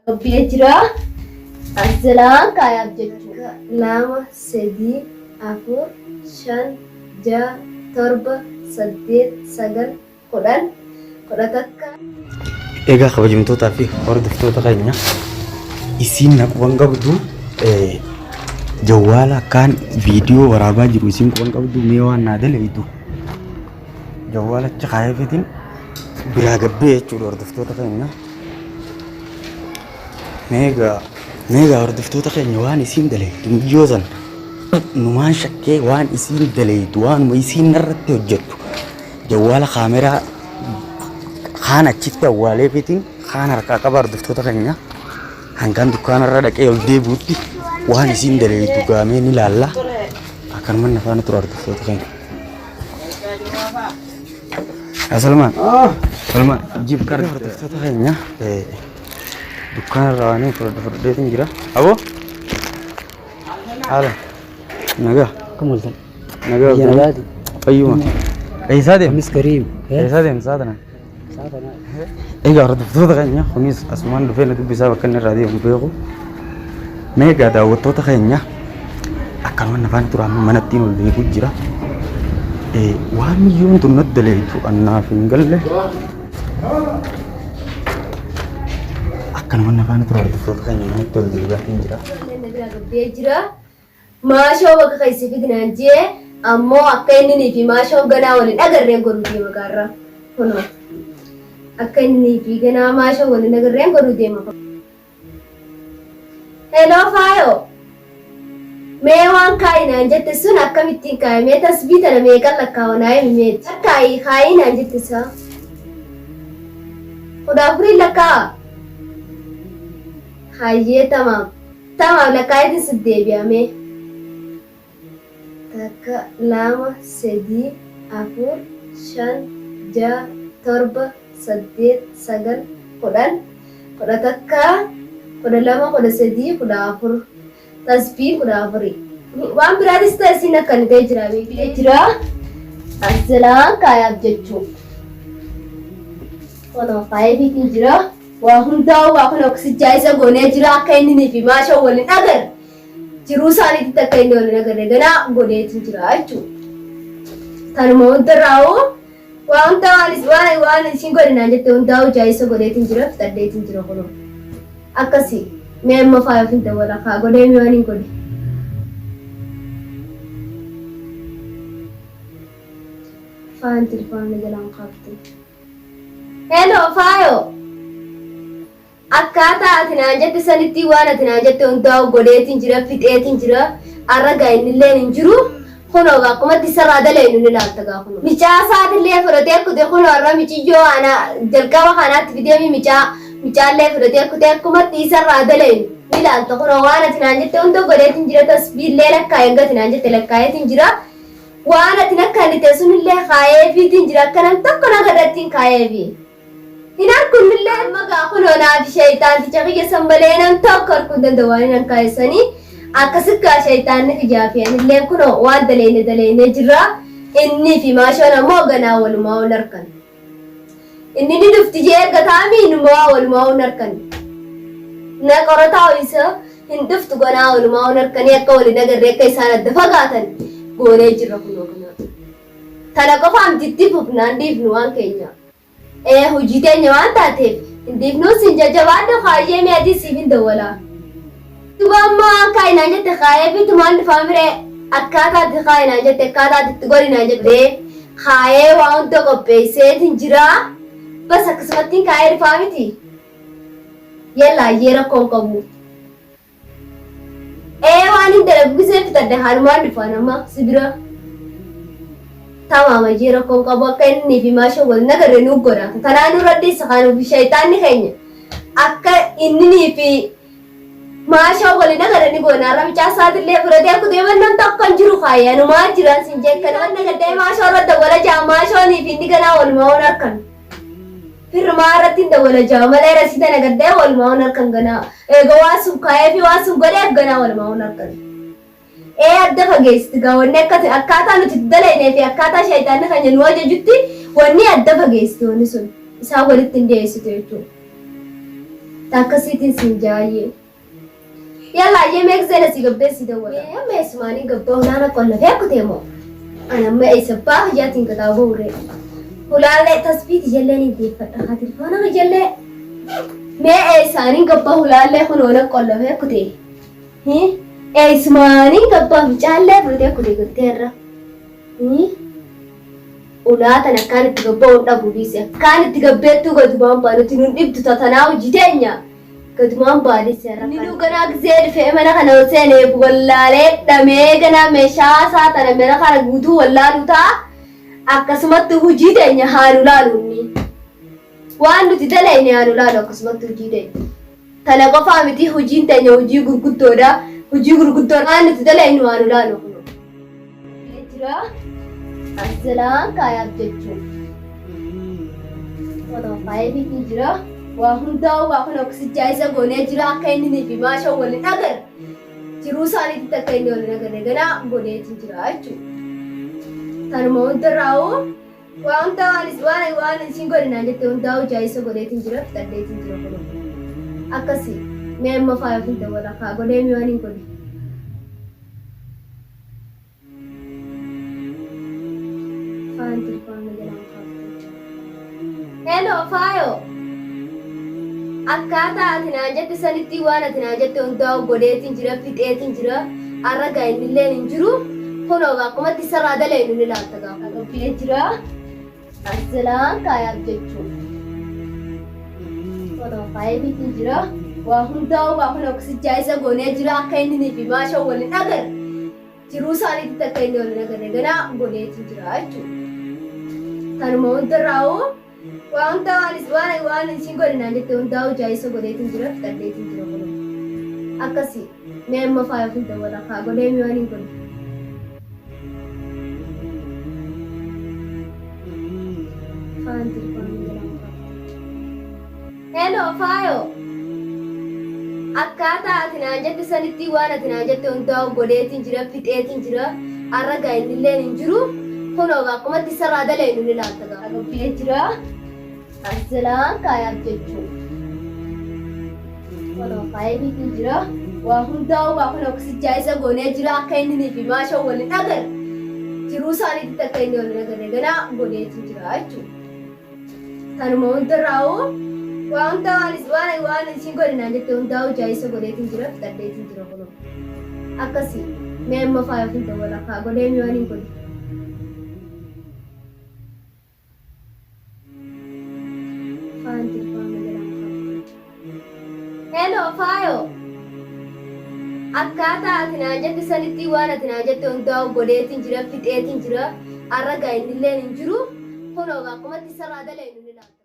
Qophii jira. As jalaan kaayaaf jechuudha. 2, 3, 4, 5, 6, 7, 8, 9, 10, 11. Egaa kabajamtootaa fi hordoftoota keenya isiin na quban qabdu jawwaala akkaan viidiyoo waraabaa jiru isiin quban qabdu mee waan naa dalaydu jawwaala achi kaayeefiitiin biraa gabbee jechuudha hordoftoota keenya. Meegaa meegaa hordoftoota keenya waan isiin dalaydu miyyoo san numaan shakkee waan isiin dalaydu waanuma isiin narratti hojjettu jawwaala kaameraa kaan achitti awwaaleefiitiin kaan harkaa qaba hordoftoota keenya hangaan dukkaanarra dhaqee ol deebi'utti waan isiin dalaydu gaamee ni laalla akkanuma na faana tura hordoftoota keenya. Salmaan Salmaan jib kar hordoftoota keenya dukkaanarra waan fudhadhu fudhadheetiin jira. Aboo haala nagaa Akkam ooltan? Nagaa Biyya nagaati. Fayyuma. Eessaa deemta? Amis gariim. Eessaa deemta sa'a tana? Egaa hordoftoota keenya kunis asumaan dhufee na dubbisaa bakka inni irraa deemu beeku. Mee egaa daawwattoota keenya akkanuma na faana tura amma manattiin ol deebi'u jira. Waan miyyoon tun natti daleeytu annaaf hin galle. Akkanuma na faana tura hordoftoota keenya manatti ol deebi'aatiin jira. Na biraa gabbee jira. Maashoo bakka keessa fidi naan jee ammoo akka inni fi maashoon ganaa wal hin agarreen godhuu deema gaarra. Kunoo akka inni fi ganaa maashoo wal hin agarreen godhuu deema. Hello Faayo. Mee waan kaayi naan jette sun akkamittiin kaaye mee tasbii tana meeqan lakkaawa naa himi meeti. Lakkaayi kaayii naan jette isaa. 14n lakkaa'a. Hayyee tamaam. Tamaam lakkaayeetiin sit deebi'a mee. 1 2 3 4 5 6 7 8 9 10 11 12 13 14 tasbiin 14 waan biraatis ta'e siin akka inni ta'e jira beekee jira as jalaan kaayaaf jechuu kunoo kaayeefiitiin jira waa hundaa'u waa kun oksijjaa isa goonee jira akka inni fi maasha waliin agarre jiruu isaaniitti akka inni waliin agarre ganaa godheetiin jira jechuudha. Kanuma hundarraa'u waa hunda waan waan waan isin godhe naan jette hundaa'u jaayisa godheetiin jira fixadheetiin jira kunoo. Akkasi mee amma faaya of hin dawwala kaa godhee mi waan hin godhe. Faayan telefoona jalaan kaafte. Hello Faayo. Akkaataa ati naan jette sanitti waan ati naan jette hundaa'u godheetiin jira fixeetiin jira arra gaa innilleen hin jiru kunoo gaa akkumatti isarraa daleynu ni laalta gaa kunoo. Micaa isaatillee fudhatee kute kunoo arra miciyyoo ana jalqaba kanaatti fideemi micaa micaallee fudhatee kute akkumatti isarraa daleynu ni laalta kunoo waan ati naan jette hunda godheetiin jira tasbiillee lakkaa'e hanga ati naan jette lakkaa'eetiin jira. Waan ati na kennite sunillee kaayeefiitiin jira akka nam tokko na gadhattiin kaayeefi. Hin arku innillee amma gaa kunoo naafi shayxaanticha kiyya san malee nam tokko arkuu hin danda'u waan hin kaayessanii akkasi gaa shayxaanni kiyyaa fi anilleen kunoo waan daleyne daleynee jirra innii fi maashoon ammoo ganaa walumaa ol arkan. Inni ni dhufti jee eeggataami inumaa walumaa ol arkan. Na qorataa isa hin dhuftu ganaa walumaa ol arkanii akka wal hin agarre akka isaan adda fagaatan goonee jirra kunoo kanaa. Tana qofaa miti itti fufnaan dhiifnu waan keenya. Ee hojii teenya waan taateef hin dhiifnuu sin jajjabaadhu kaayyee mee atii siif hin dawwala. Duba amma waan kaayi naan jette kaayee fi tumaan dhufaa miree akkaataa itti kaayi naan jette akkaataa itti godhi naan jette kaayee waa hunda qopheesseetiin jira. Bas akkasumattiin kaayee dhufaa miti. Yalla ayyee rakkoo hin qabu. Ee waan hin dalagu gisee fixadhe haalumaan dhufaan amma si bira. Tamaam ayyee rakkoon qabu akka inni fi maasha wal nagarre nu godha. Tanaa nurra dhiisa kanuuf shayxaanni keenya akka inni fi maasha wal nagarre ni goona. Har'a micaa isaatillee fudhatee akka deeman nam tokko hin jiru kaayee anumaa jiran sin jee kana wanna gaddee maasha irra dawwala jaa maashoonii fi inni ganaa walumaa wal harkan. Firrumaa irratti hin dawwala jaa malee rasiida na gaddee walumaa wal harkan ganaa. Eega waan sun kaayee fi waan sun godheef ganaa walumaa wal harkan. Ee adda fageessiti gaa wanni akka akkaataa nuti itti dalaynee fi akkaataa shayxaanni keenya nu ajajutti wanni adda fageessiti wanni sun isaan walitti hin dhiyeessitu jechuudha. Takkasiitiin siin jaayyee. Yalla ayyee meekseen asii gabbee si dawwala. Mee amma eessumaanii gabbaa hulaana qollafee kutee moo? Ani amma eessa baa hojjaatiin gataa bu'uuree. Hulaallee tasbiiti jallee ni deeffadha. Haa telefoona jallee. Mee eessaanii gabbaa hulaallee kunoona qollafee kutee. Eessumaanii gabbaa ficaallee fudhatee kutee galteerra. Ulaa tan akkaan itti gabba'uun dhabu dhiise. Akkaan itti gabbeettuu gadumaan baanutti nun dhibdu tatanaa hojii teenya. Gadumaan baadii seera. Inni nu ganaa gisee dhufee mana kana ol seenee wallaalee dhamee ganaa meeshaa isaa tana mana kana guutuu wallaaluu ta'a. Akkasumatti hojii teenya haa nu laalu inni. Waan nuti dalayne haa nu laalu akkasumatti hojii teenya. Tana qofaa miti hojiin teenya hojii gurguddoodha. Hojii gurguddoo waan nuti dalaynu haa nu laalu. Jira. Asjalaan kaayaaf jechuun. Kunoo faayilii jira. Waa hundaa'u waa kun oksijjaa isa goonee jira akka inni fi maasha waliin agarre. Jiruu isaaniitti akka inni waliin agarre ganaa godheetiin jira jechuudha. Tanuma hundarraa'u waa hunda waan waan isiin godhinaan jette hundaa'u jaayisa godheetiin jira fixadheetiin jira kunoo. Akkasii mee amma faaya hunda walakkaa godhee mi waan hin godhe. Faayan telefoona jalaan kaafte. Hello Faayo. Akkaataa ati naan jette sanitti waan ati naan jette hundaa'u godheetiin jira fixeetiin jira. Arra gaa innilleen hin jiru. Kunoo akkumatti isarraa dalaynu ni laalta gaafa. Gabbee jira. Asjalaan kaayaaf jechuun. Kunoo faayiliitiin jira. Waa hundaa'u waa kun oksijjaa isa goonee jira akka inni fi maasha waliin agarre. Jiruu isaaniitti akka inni waliin agarre ganaa godheetiin jira jechuudha. Tanuma hundarraa'u waa hunda waan waan isiin godhinaan jette hundaa'u jaayisa godheetiin jira fixadheetiin jira kunoo. Akkasii mee amma faaya hunda walakkaa godhee mi waan hin godhe. Faayan telefoona jalaan kaafte. Hello Faayo. Akkaataa ati naan jette sanitti waan ati naan jette hundaa'u godheetiin jira fixeetiin jira. Arra gaa innilleen hin jiru. Kunoo akkumatti isarraa dalaynu ni laalta gaafa. Gabbee jira. Asjalaan kaayaaf jechuun. Kunoo faayiliitiin jira. Waa hundaa'u waa kun oksijjaa isa goonee jira akka inni fi maasha waliin agarre. Jiruu isaaniitti akka inni waliin agarre ganaa godheetiin jira jechuudha. Tanuma hundarraa'u waa hunda waan waan isiin godhinaan jette hundaa'u jaayisa godheetiin jira fixadheetiin jira kunoo. Akkasii mee amma faaya hunda walakkaa godhee mi waan hin godhe. Faayan telefoona jalaan kaafte. Hello Faayo. Akkaataa ati naan jette sanitti waan ati naan jette hundaa'u godheetiin jira fixeetiin jira. Arra gaa innilleen hin jiru. Kunoo akkumatti isarraa dalaynu ni laalta.